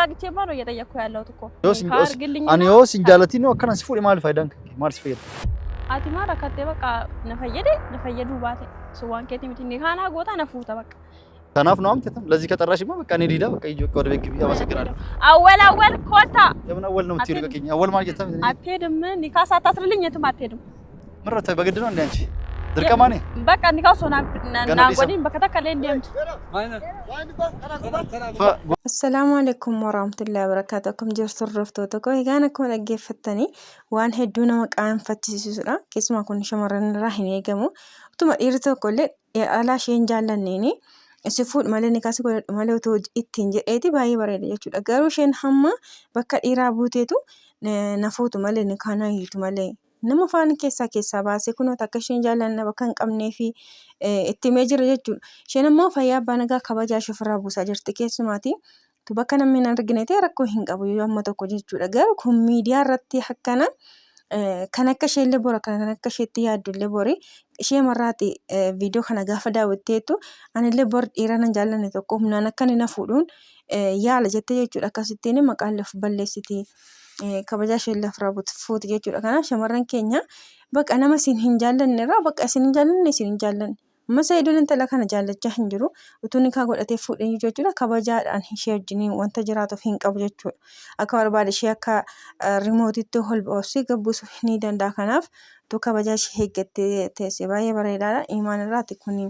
ተረጋግቼማ ነው እየጠየቅኩ ያለሁት እኮ። Yoo አድርግልኝና Ani yoo sin jaalatin akkana si fuudhe maal faayidaan kee? Maal si fayyada? Ati maal rakkattee bakka na fayyade na fayyaduu baate sun waan keetii miti ni kaanaa goota na fuuta bakka. Kanaaf ነው አምጥተም ለዚህ ከጠራሽማ በቃ እኔ ልሂዳ በቃ ሂጂ በቃ ወደ ቤት ግቢ። አመሰግናለሁ። አወል አወል ኮታ ለምን አወል ነው የምትይው? ልቀቂኝ። አወል ማለት ጀታ አትሄድም። ኒካ ሳታስርልኝ የትም አትሄድም። ምረተ በግድ ነው እንዴ አንቺ ድርቀማ ነኝ በቃ ኒካ ሶና ገና ናጎዲን በከተከለ እንዲምቱ Assalaamu alaikum warahmatullahi wabarakatuh. Akkam jirtu hordoftoota koo. Egaan akkuma dhaggeeffattanii waan hedduu nama qaanfachiisudha. Keessumaa kun shamarran irraa hin eegamu. Utuma dhiirri tokko illee alaa ishee hin jaallanneeni si fuudhu malee ni kaasi godhadhu malee otoo ittiin jedheeti baay'ee bareeda jechuudha. Garuu isheen hamma bakka dhiiraa buuteetu na fuutu malee ni kaana hiitu malee nama afaan keessaa keessaa baasee kunoo akka isheen jaallanne bakka hin qabnee fi itti himee jira jechuudha. Isheen immoo fayyaa abbaa nagaa kabajaa ishee ofirraa buusaa jirti keessumaati. Bakka namni hin argine ta'e rakkoo hin qabu yoo amma tokko jechuudha. Garuu kun miidiyaa irratti akkana kan akka ishee illee bora kan akka isheetti yaaddu illee bori ishee marraati viidiyoo kana gaafa daawwatteettu anillee bor dhiira nan jaallanne tokko humnaan akka inni na fuudhuun yaala jettee jechuudha. Akkasittiin maqaan of balleessiti. Kabajaa ishee illee ofirraa fuuti jechuudha. Kanaaf shamarran keenya bakka nama isin hin jaallanne irraa bakka isin hin jaallanne isin hin jaallanne. Amma Sa'idoon intala kana jaallachaa hin jiru. Utuu nikaa godhatee fuudhee jechuudha kabajaadhaan ishee wajjin wanta jiraatuuf hin qabu jechuudha. Akka barbaade ishee akka rimootitti ol oofsee gabbuusuu ni danda'a. Kanaaf utuu kabajaa ishee eeggattee teessee baay'ee bareedaadha. Imaan irraati kun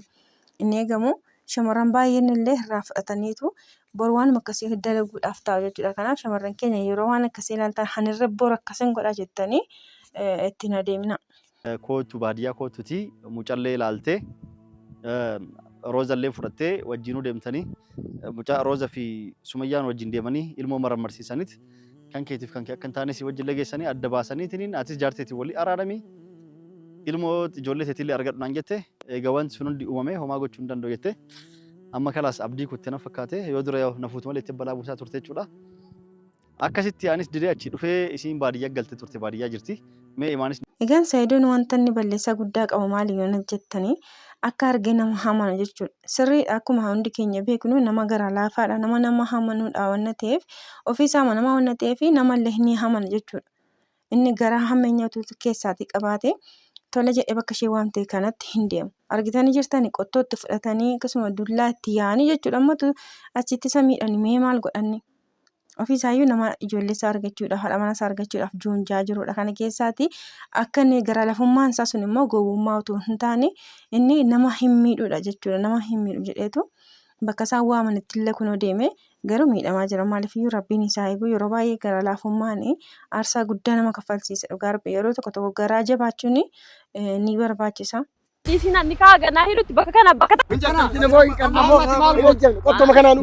inni eegamu. Shamarran baay'een illee irraa fudhataniitu boru waanuma akkasii dalaguudhaaf taa'u jechuudha. Kanaaf shamarran keenya yeroo waan akkasii ilaaltan anirra boru akkasin godha jettanii ittiin adeemina. Kootu baadiyyaa kootuti mucallee ilaaltee roozallee fudhattee wajjinuu deemtanii mucaa Rooza fi Sumayyaan wajjin deemanii ilmoo marammarsiisaniit kan keetiif kan kee akka hin taane si wajjin geessanii adda baasaniitiin atis jaarteetiin walii araaramii ilmoo ijoollee teetillee argadhu naan jette. Egaa wanti sun hundi uumamee homaa gochuu hin danda'u jette. Amma kalaas abdii kutte na fakkaate yoo dura na fuutu malee itti balaa buusaa turte jechuudha. Akkasitti anis didee achi dhufee isiin baadiyyaa galte turte baadiyyaa jirti. Mee imaanis Egaan Sa'idoon wanta inni balleessaa guddaa qabu maali yoo jettanii akka argee nama hamanu jechuudha. Sirriidha akkuma hundi keenya beeknu nama gara laafaadha. Nama nama hamanuudha waan ta'eef ofiisaa amanamaa waan ta'eef namallee ni hamana jechuudha. Inni garaa hammeenyatu keessaatii qabaate tola jedhee bakka ishee waamte kanatti hin deemu. Argitanii jirtanii qottoo itti fudhatanii akkasuma dullaa itti yaa'anii jechuudha. Ammatu achitti isa miidhani mee maal godhanni? Ofiisaayyuu nama ijoollee isaa argachuudhaaf haadha manaa isaa argachuudhaaf joonjaa jirudha. Kana keessaati akka inni gara lafummaan isaa sun immoo gowwummaa utuu hin taane inni nama hin miidhudha jechuudha. Nama hin miidhu jedheetu bakka isaan waamanitti illee kunoo deeme garuu miidhamaa jira. Maaliifiyyuu rabbiin isaa eegu yeroo baay'ee gara laafummaan aarsaa guddaa nama kaffalchiisa. Dhugaa rabbi yeroo tokko tokko garaa jabaachuun ni barbaachisa. Isin nikaa ganaa hidhutti bakka kana bakka Qottoma kanaanu.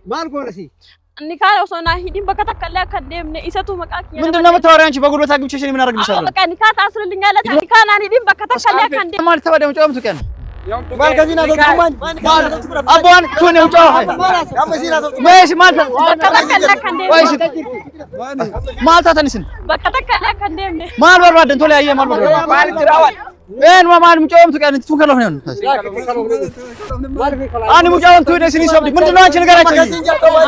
Maal goona si? Nikaa osoo naa hidhin bakka takka illee akka hin deemne isatu maqaa kiyya. ምንድን ነው የምታወሪው አንቺ? በጉልበት አግብቼሽ እኔ ምን አደርግልሻለሁ? በቃ nikaa ታስርልኛለህ። Nikaa naan hidhin bakka takka illee akka hin deemne. Maal tapha deemu cawamtu kenna? Maal kasii naa toltu maal? Abbaan kun mucaa Amma sii naa toltu. Meeshi maal Bakka takka illee akka hin deemne. Wayisi maal taatan isin? Bakka takka illee akka hin deemne. Maal barbaadan tole ayyee maal barbaadan? Maal itti raawwan? Een maal mucaa kenna tun kaloo ነው Ani mucaa wantu hidhe isinii sobdi. ምንድን ነው አንቺ ንገራቸው።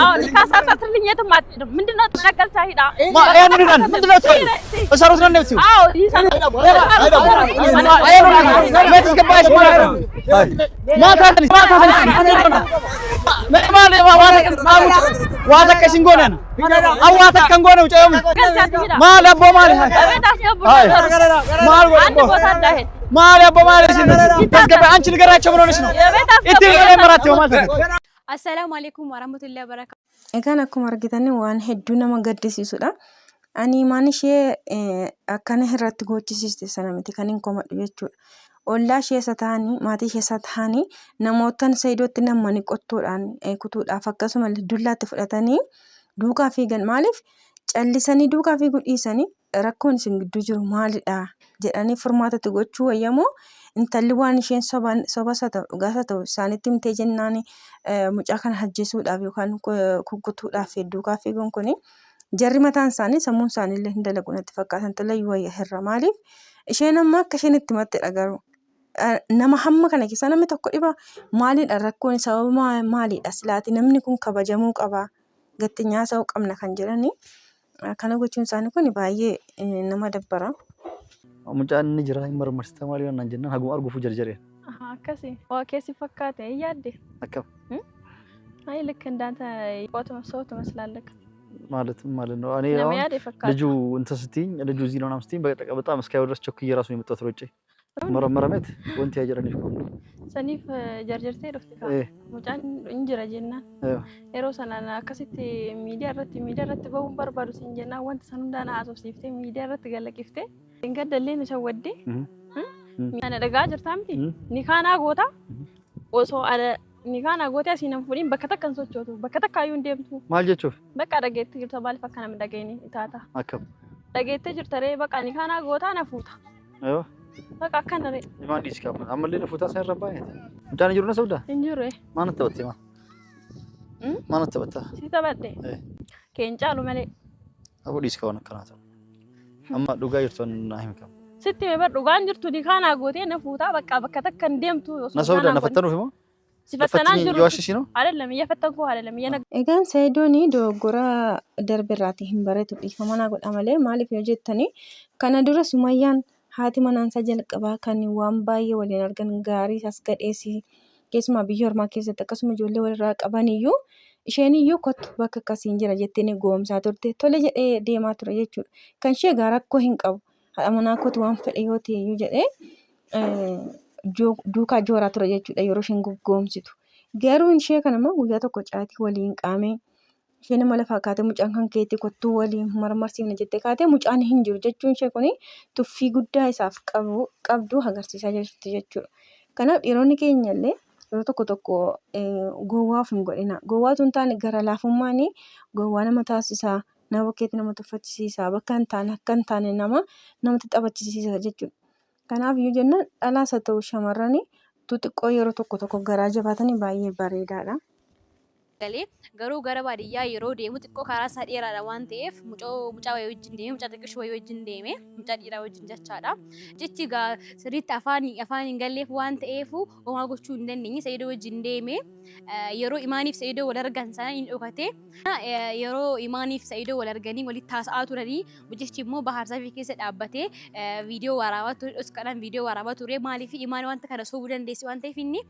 አዎ nikaa ሳታስርልኝ የትም አትሄድም። ምንድን ነው ተነቀልቻ ሂዳ ይሄንን ምንድን ነው እሰሩት ነው እንደምትይው? አዎ ይሰሩ። ቤት እስገባሽ ማለት ነው። ማታ waa takka isin goonan an waa takka hin goone mucayyoo maal abboo maali maal godhe አንድ abboo ቦታ እንዳይሄድ maali abboo maali isin tasgabba አንቺ ንገራቸው ምን ሆነሽ ነው itti galee maratte maal taate? Assalaamu alaikum warahmatullahi wabarakatuh. Egaan akkuma argitan waan hedduu nama gaddisiisudha. Ani maan ishee akkana irratti gochisiiste sana miti kan hin komadhu jechuudha. Ollaa ishee isa ta'anii maatii ishee isa ta'anii namootaan Saayidootti nammanii qottoodhaan kutuudhaaf akkasuma dullaatti fudhatanii duukaa fiigan maaliif callisanii duukaa fiiguu dhiisanii rakkoon isin gidduu jiru maalidha jedhanii furmaatatti gochuu wayyamoo intalli waan isheen sobas haa ta'u dhugaas haa ta'u isaanitti himtee jennaan mucaa kana ajjeesuudhaaf yookaan kukkutuudhaaf duukaa fiiguun kuni jarri mataan isaanii sammuun isaanii illee hin dalagu natti fakkaata. Intala iyyuu wayya hirra maaliif isheen amma akka isheen itti himattedha garuu nama hamma kana keessaa namni tokko dhiba maalidha rakkoon sababa maalidha silaati namni kun kabajamuu qaba. gatti nyaasa'uu qabna kan jedhani. Kana gochuun isaanii kun baay'ee nama dabbara. Mucaan inni jira hin marmarsita maali naan jennaan haguma arguufu jarjareen. Akkasi waa keessi fakkaate hin yaadde. Akkam. አይ ልክ እንዳንተ ቆት ሰው ትመስላለህ። ማለት ማለት ነው። እኔ nama አሁን yaade fakkaata. ልጁ እንትን ስትይኝ ልጁ እዚህ ነው ምናምን ስትይኝ በቃ በጣም እስካየው ድረስ ቸኩዬ ራሱ ነው የመጣሁት ሮጬ። መረመረመት ወንቲ ያጀረኒፍ ቆም Saniif jarjartee dhufte kaa. Mucaan hin jira jennaan. Yeroo sanaan akkasitti miidiyaa irratti bahuun barbaadu siin jennaan wanta san hundaa na haasofsiiftee miidiyaa irratti galaqiftee hin gaddallee na shawwaddee. Ana dhagaa jirtaa miti? Ni kaanaa goota osoo ana ni kaanaa gootee asii nan fuudhiin bakka takka hin sochootu, bakka takka iyyuu hin deemtu. Maal jechuuf? Bakka dhageettee jirta, maaliif akka nama dhageenye taata? Akkam. Dhageettee jirta ree, bakka ni kaanaa gootaa na fuuta. Aywa. Bakka akkana ree. Imaan dhiisi qaba. Ammallee na fuutaa san irra baay'ee. Mucaan jiru na sobdaa? Hin jiru. Maal natti taphatte maa? Maal natti taphatta? Si taphadhe. Keen caalu malee. Aboo dhiisi qaban akkanaa ta'u. Amma dhugaa jirtu naa himi qaba. Sitti hime bar, dhugaan jirtu ni kaanaa gootee na fuutaa, bakka bakka takka hin deemtu. Osoo Na sobdaa kaanaa na fattanuuf immoo? Si fattanaan jiru. Yoo ነው? አይደለም እየፈተንኩ አይደለም እየነገ Egaan Sa'idoon dogoggora darbe irraatii hin bareedu, dhiifama naa godha malee. Maaliif yoo jettanii, kana dura Sumayyaan haati manaansaa jalqabaa kan waan baay'ee waliin argan, gaarii isaas gadheessi, keessumaa biyya ormaa keessatti akkasuma ijoollee walirraa qaban iyyuu, isheen iyyuu kottu bakka akkasiin jira jettee ni goomsaa turte, tole jedhee deemaa ture jechuudha. Kan ishee egaa rakkoo hin qabu, haadha manaa kootu waan fedhe yoo ta'e iyyuu jedhee duukaa jooraa ture jechuudha yeroo isheen goggoomsitu. Garuu ishee kana immoo guyyaa tokko caatii waliin qaamee, isheen immoo lafaa kaatee mucaan kan keetii kottuu waliin marmarsiifna jettee kaatee, mucaan hin jiru jechuun ishee kuni tuffii guddaa isaaf qabu qabdu agarsiisaa jirti jechuudha. Kanaaf dhiironni keenya illee yeroo tokko tokko gowwaa of hin godhina. Gowwaa osoo hin taane gara laafummaan gowwaa nama taasisa. Nama bukkeetti nama tuffachisiisa. Bakka hin taane akka hin taane nama namatti taphachisiisa jechuudha. Kanaaf iyyuu jennaan dhalaas haa ta'u shamarran xixiqqoo yeroo tokko tokko garaa jabaatanii baay'ee bareedaadha. Galee garuu gara baadiyyaa yeroo deemu xiqqoo karaa isaa dheeraadha waan ta'eef mucaa wayii wajjin deeme, mucaa xiqqishuu wayii wajjin deeme, mucaa dhiiraa wajjin jechaadha. Jechi egaa sirriitti afaan hin galleef waan ta'eef homaa gochuu hin dandeenye. Sa'iidoo wajjin deeme. Yeroo Imaaniif Sa'iidoo wal argan sana inni dhokate. Yeroo Imaaniif Sa'iidoo wal arganii walitti haasa'aa turanii, mucichi immoo bahaarsaafii keessa dhaabbatee viidiyoo waraabaa ture, dhoskaadhaan viidiyoo waraabaa ture. Maaliif Imaan wanta kana sobuu dandeessi waan ta'eef, inni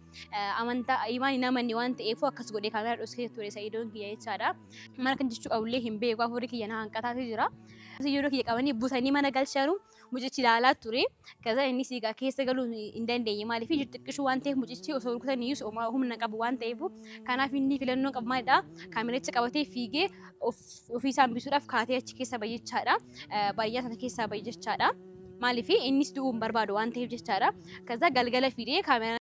amantaa Imaan hin amanne waan ta'eef akkas godhee kaameraa dhoskee ture Sa'iidoon kiyya jechaadha. Mana kan jechuu qabullee hin beeku, hafuurri kiyya na hanqataatu jira. Yeroo kiyya qabanii butanii mana galchanu mucichi ilaalaa ture. Kaza innis egaa keessa galuu hin dandeenye, maaliif xiqqishuu waan ta'eef, mucichi osoo rukutanii humna qabu waan ta'eef. Kanaaf inni filannoo qabu maalidha? Kaamericha qabatee fiigee ofii isaa hambisuudhaaf kaatee achi keessa bahe jechaadha. Baay'ee sana keessaa bahe jechaadha. Maaliif innis du'uu hin barbaadu waan ta'eef jechaadha. Kaza galgala fidee kaameraa